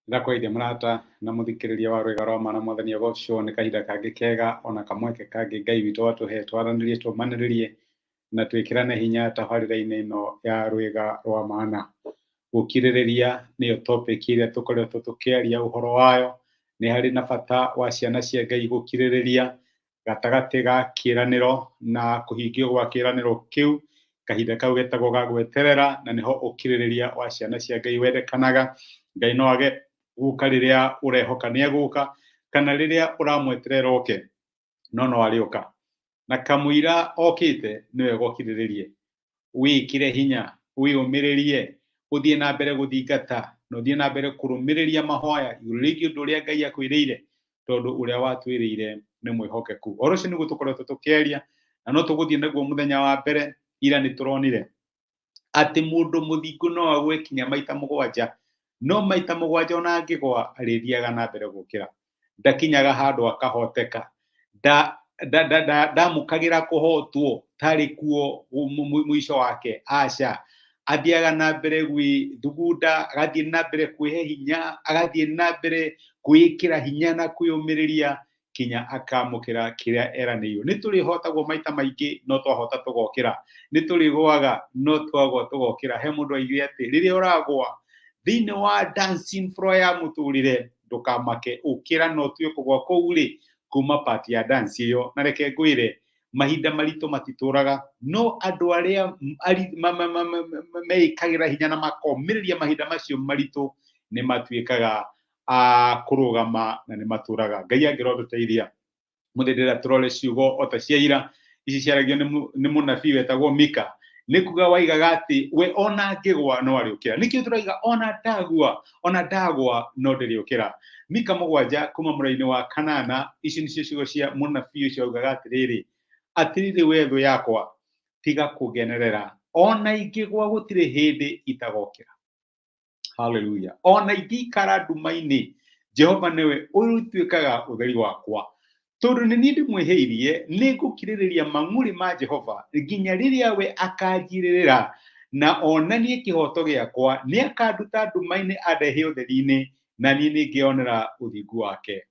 Ndakũgeithia mũrata na mũthikĩrĩria wa Rwĩga rwa Ma na Mwathani agocwo. Nĩ kahinda kangĩ kega ona kamweke kangĩ Ngai witũ atũhe twaranĩrie, tũmanĩrĩrie na twĩkĩrane hinya tabarĩra-inĩ ĩno ya Rwĩga rwa Mana. Gũkirĩrĩria nĩyo topic ĩrĩa tũkoretwo tũkĩaria ũhoro wayo. Nĩ harĩ na bata wa ciana cia Ngai gũkirĩrĩria gatagatĩ ga kĩĩranĩro na kũhingio gwa kĩĩranĩro kĩu. Kahinda kau getagwo ga gweterera, na nĩho ũkirĩrĩria wa ciana cia Ngai wendekanaga. Ngai no age gũka rĩrĩa ũrehoka nĩ egũka, kana rĩrĩa ũramweterera oke, no no arĩũka. Na kamũira okĩte, nĩ wega ũkirĩrĩrie, wĩkĩre hinya, wĩyũmĩrĩrie, ũthiĩ na mbere gũthingata na ũthiĩ na mbere kũrũmĩrĩria mahoya igũrũ rĩgiĩ ũndũ ũrĩa Ngai akwĩrĩire, tondũ ũrĩa watwĩrĩire nĩ mwĩhokeku. Ũhoro ũcio nĩguo tũkoretwo tũkĩaria na no tũgũthiĩ naguo mũthenya wa mbere. Ira nĩ tũronire atĩ mũndũ mũthingu no agwe kinya maita 7, no maita 7 ona angĩgwa arĩthiaga na mbere gũkĩra. Ndakinyaga handũ akahoteka, ndamũkagĩra kũhotwo tarĩ kuo mũico wake. Aca, athiaga na mbere gwĩthugunda, agathiĩ na mbere kwĩhe hinya, agathiĩ na mbere kwĩĩkĩra hinya na kwĩyũmĩrĩria kinya akamũkĩra kĩrĩa eranĩirwo. Nĩ tũrĩhotagwo maita maingĩ, no twahota tũgokĩra. Nĩ tũrĩgũaga, no twagwa tũgokĩra. He mũndũ aigire atĩ rĩrĩa ũragwa thĩinĩ wa dancing floor ya mũtũrĩre, ndũkamake, ũkĩra no ũtue kũgwa kũu rĩ kuma part ya dance ĩyo. Na reke ngwĩre, mahinda maritũ matitũraga, no andũ arĩa meĩkagĩra hinya na makomĩrĩria mahinda macio maritũ nĩ matuĩkaga a kũrũgama na nĩ matũraga. Ngai angĩrotũteithia, mũthĩ ndĩrenda tũrore ciugo o ta cia ira ici ciaragio nĩ mũnabii wetagwo Mika. Nĩ kuga waigaga atĩ we ona angĩgwa no arĩũkĩra. Nĩkĩo tũraiga ona ndagwa, ona ndagwa no ndĩrĩũkĩra. Mika 7 kuma mũraini wa 8, ici nĩcio ciugo cia mũnabii ũcio. Augaga atĩrĩrĩ, "Atĩrĩrĩ we thũ yakwa, tiga kũngenerera, ona ingĩgwa gũtirĩ hĩndĩ itagokĩra." Haleluya! "Ona ingĩikara nduma-inĩ, Jehova nĩwe ũrĩtuĩkaga ũtheri wakwa. Tondũ nĩ niĩ ndĩmwĩhĩirie, nĩ ngũkirĩrĩria mang'ũrĩ ma Jehova nginya rĩrĩa we akanjirĩrĩra na onanie kĩhooto gĩakwa. Nĩ akanduta nduma-inĩ andehe ũtheri-inĩ, na niĩ nĩ ngeyonera ũthingu wake."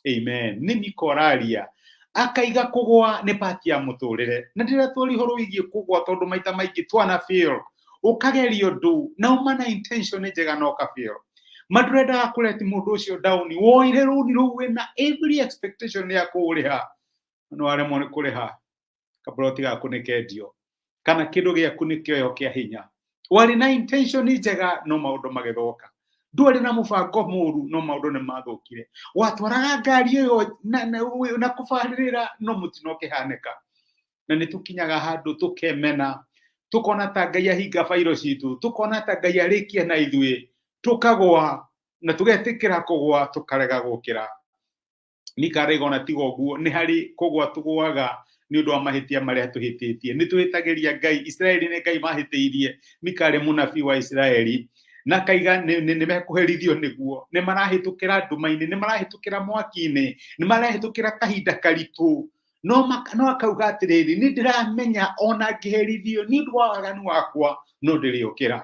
Amen. Nĩ Mika ũraria, akaiga kũgwa nĩ part ya mũtũrĩre. Na ndĩratwari ũhoro wĩgiĩ kũgwa tondũ maita maingĩ twana fail. Ũkageria ũndũ na uma na intention njega na ũka fail. Ma ndũrendaga kũlet mũndũ ũcio down. Woire rũni rũu wĩna every expectation ya kũũrĩha, no waremwo nĩ kũrĩha. Kaburoti gaku nĩ kendio kana kĩndũ gĩaku nĩ kĩoyo kĩa hinya. Warĩ na intention njega no maũndũ magĩthũka. Ndwarĩ na mũbango mũru no maũndũ nĩ mathũkire. Watwaraga ngari ĩyo na kũbarĩrĩra no mũtino ũkĩhanĩka. Na nĩ tũkinyaga handũ tũkemena, tũkona ta Ngai ahinga bairo citũ, tũkona ta Ngai arĩkia na ithuĩ, tũkagwa na tũgetĩkĩra kũgwa, tũkarega gũkĩra. Mika araiga ona tiga ũguo, nĩ harĩ kũgwa tũgwaga nĩ ũndũ wa mahĩtia marĩa tũhĩtĩtie. Nĩ tũhĩtagĩria Ngai. Isiraeli nĩ Ngai mahĩtĩirie. Mika arĩ mũnabii wa Isiraeli na akaiga nĩ mekũherithio nĩguo nĩ marahĩtũkĩra nduma-inĩ, nĩ marahĩtũkĩra mwaki-inĩ, nĩ marahĩtũkĩra kahinda karitũ. No akauga atĩrĩrĩ, nĩ ndĩramenya ona ngĩherithio nĩ ũndũ wa waganu wakwa no ndĩrĩũkĩra.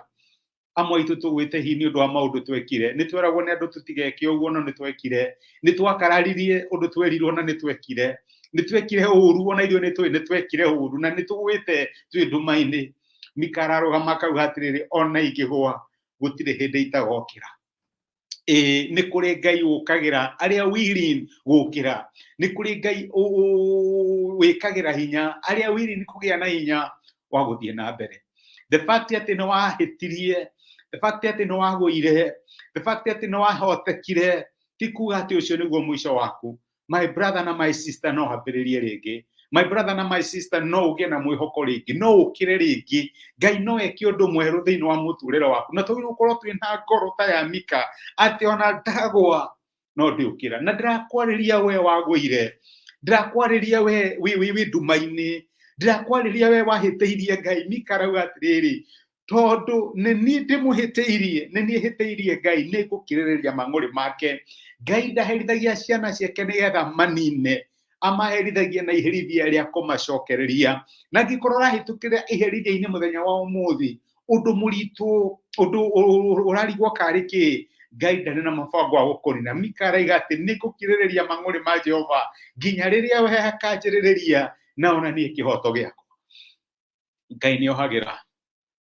Amwe aitũ tũgwĩte hihi nĩ ũndũ wa maũndũ twekire. Nĩ tweragwo nĩ andũ tũtigeke ũguo, no nĩ twekire. Nĩ twakararirie ũndũ twerirwo na nĩ twekire. Nĩ twekire ũru, ona ithuĩ nĩ tũĩ nĩ twekire ũru na nĩ tũgwĩte twĩ nduma-inĩ. Mika ararũgama akauga atĩrĩrĩ, ona ingĩgwa gũtirĩ hĩndĩ itagokĩra. Ĩĩ, nĩ kũrĩ Ngai ũkagĩra arĩa willing gũkĩra. Nĩ kũrĩ Ngai wĩkagĩra hinya arĩa willing kũgĩa na hinya wa gũthiĩ na mbere. The fact atĩ nĩ wahĩtirie, the fact atĩ nĩ wagũire, the fact atĩ nĩ wahotekire, ti kuga atĩ ũcio nĩguo mũico waku. My brother na my sister, no ambĩrĩrie rĩngĩ. My brother na my sister, no ũgĩe na mwĩhoko rĩngĩ, no ũkĩre rĩngĩ. Ngai no eke ũndũ mwerũ thĩinĩ wa mũtũrĩre waku, na twagĩrĩirwo gũkorwo twĩ na ngoro ta ya Mika atĩ ona ndagwa no ndĩũkĩra. Na ndĩrakwarĩria we wagũire, ndĩrakwarĩria we wĩ nduma-inĩ, ndĩrakwarĩria we wahĩtĩirie Ngai. Mika arauga atĩrĩrĩ, tondũ nĩ niĩ ndĩmũhĩtĩirie, nĩ niĩ hĩtĩirie Ngai, nĩ ngũkirĩrĩria mang'ũrĩ make. Ngai ndaherithagia ciana ciake nĩgetha manine, amaherithagia na iherithia rĩa kũmacokereria. Na angĩkorwo ũrahĩtũkĩra iherithia-inĩ mũthenya wa ũmũthĩ, ũndũ mũritũ, ũndũ ũrarigwo karĩ kĩ, Ngai ndarĩ na mũbango wa gũkũnina. Mika araiga atĩ nĩ ngũkirĩrĩria mang'ũrĩ ma Jehova nginya rĩrĩa we akanjĩrĩrĩria na onanie kĩhoto gĩakwa. Ngai nĩ ohagĩra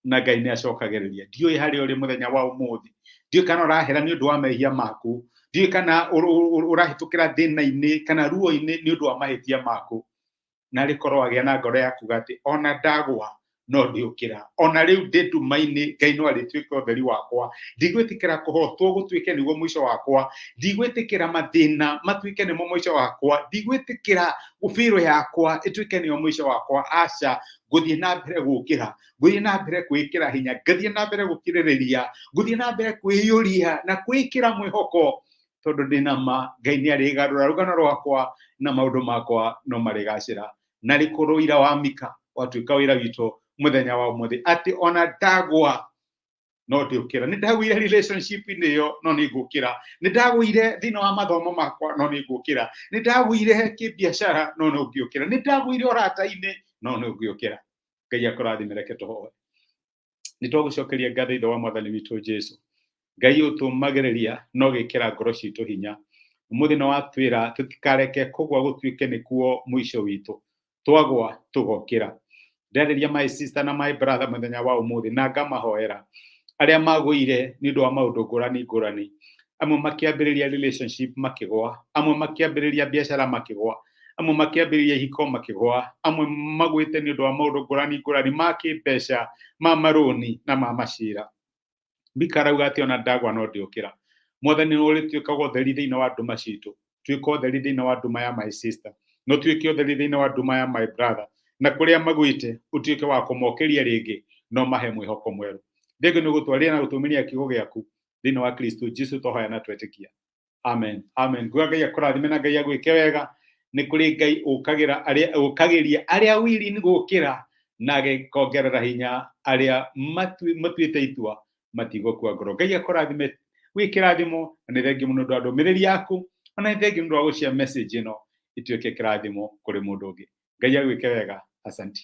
na Ngai nĩ acokagĩrĩria. Ndiũĩ harĩa ũrĩ mũthenya wa ũmũthĩ, ndiũĩ kana ũrahera nĩ ũndũ wa mehia maku, ndiũĩ kana ũrahĩtũkĩra thĩna-inĩ kana ruo-inĩ nĩ ũndũ wa mahĩtia maku. Narĩ korwo wagĩa na ngoro ya kuga atĩ ona ndagwa no ndiũkĩra, ona rĩu ndĩ nduma-inĩ Ngai no arĩtuĩka ũtheri wakwa, ndigwĩtĩkĩra kũhotwo gũtuĩke nĩguo mũico wakwa, ndigwĩtĩkĩra mathĩna matuĩke nĩmo mũico wakwa, ndigwĩtĩkĩra bĩrũ yakwa ĩtuĩke nĩyo mũico wakwa. Aca, ngũthiĩ na mbere gũkĩra, ngũthiĩ na mbere kwĩkĩra hinya, ngathiĩ na mbere gũkirĩrĩria, ngũthiĩ na mbere kwĩiyũria na kwĩkĩra mwĩhoko, tondũ ndĩ na ma Ngai nĩ arĩgarũra rũgano rwakwa na maũndũ makwa no marĩgacĩra. Na rĩkorwo ũira wa Mika watuĩka wĩra witũ mũthenya wa ũmũthĩ, atĩ ona ndagwa no ndiũkĩra. Nĩ ndagũire relationship-inĩ ĩyo no nĩ ngũkĩra, nĩ ndagũire thĩinĩ wa mathomo makwa no nĩ ngũkĩra, nĩ ndagũire kĩbiacara no nĩ ngũkĩra, nĩ ndagũire ũrata-inĩ no nĩ ngũkĩra. Ngai akũrathime. Reke tũhoe. Nĩ twagũcokeria ngatho Ithe wa Mwathani witũ Jesu. Ngai ũtũmagĩrĩria no gĩkĩra ngoro citũ hinya. Ũmũthĩ nĩ watwĩra tũtikareke kũgwa gũtuĩke nĩkuo mũico witũ, twagwa tũgokĩra. Ndarĩria my sister na my brother mũthenya wa ũmũthĩ na ngamahoera arĩa magũire nĩ ũndũ wa maũndũ ngũrani ngũrani, amwe makĩambĩrĩria relationship makĩgwa, amwe makĩambĩrĩria biacara makĩgwa, amwe makĩambĩrĩria ihiko makĩgwa, amwe magwĩte nĩ ũndũ wa maũndũ ngũrani ngũrani ma kĩmbeca, ma marũni na ma macira. Mika arauga atĩ ona ndagwa no ndiũkĩra. Mwathani nĩ ũrĩtuĩkaga ũtheri thĩinĩ wa nduma citũ, tuĩka ũtheri thĩinĩ wa nduma ya my sister, no tuĩke ũtheri thĩinĩ wa nduma ya my brother, na kũrĩa magwĩte ũtuĩke wa kũmokĩria rĩngĩ no mahe mwĩhoko mwerũ. Thengio nĩ gũtwarĩra na gũtũmĩria kiugo gĩaku thĩinĩ wa Kristo Jesu twahoya na twetĩkia. Amen. Amen. Nguga Ngai akũrathime na Ngai agwĩke wega. Nĩ kũrĩ Ngai ũkagĩra arĩa ũkagĩria arĩa willing gũkĩra na agekongerera hinya arĩa matuĩte itua matigũkua ngoro. Ngai akũrathime wĩ kĩrathimo, na nĩ thengiũ mũno ũndũ wa ndũmĩrĩri yaku, ona nĩ thengiũ nĩ ũndũ wa gũcia message ĩno ituĩke kĩrathimo kũrĩ mũndũ ũngĩ. Ngai agwĩke wega. Asante.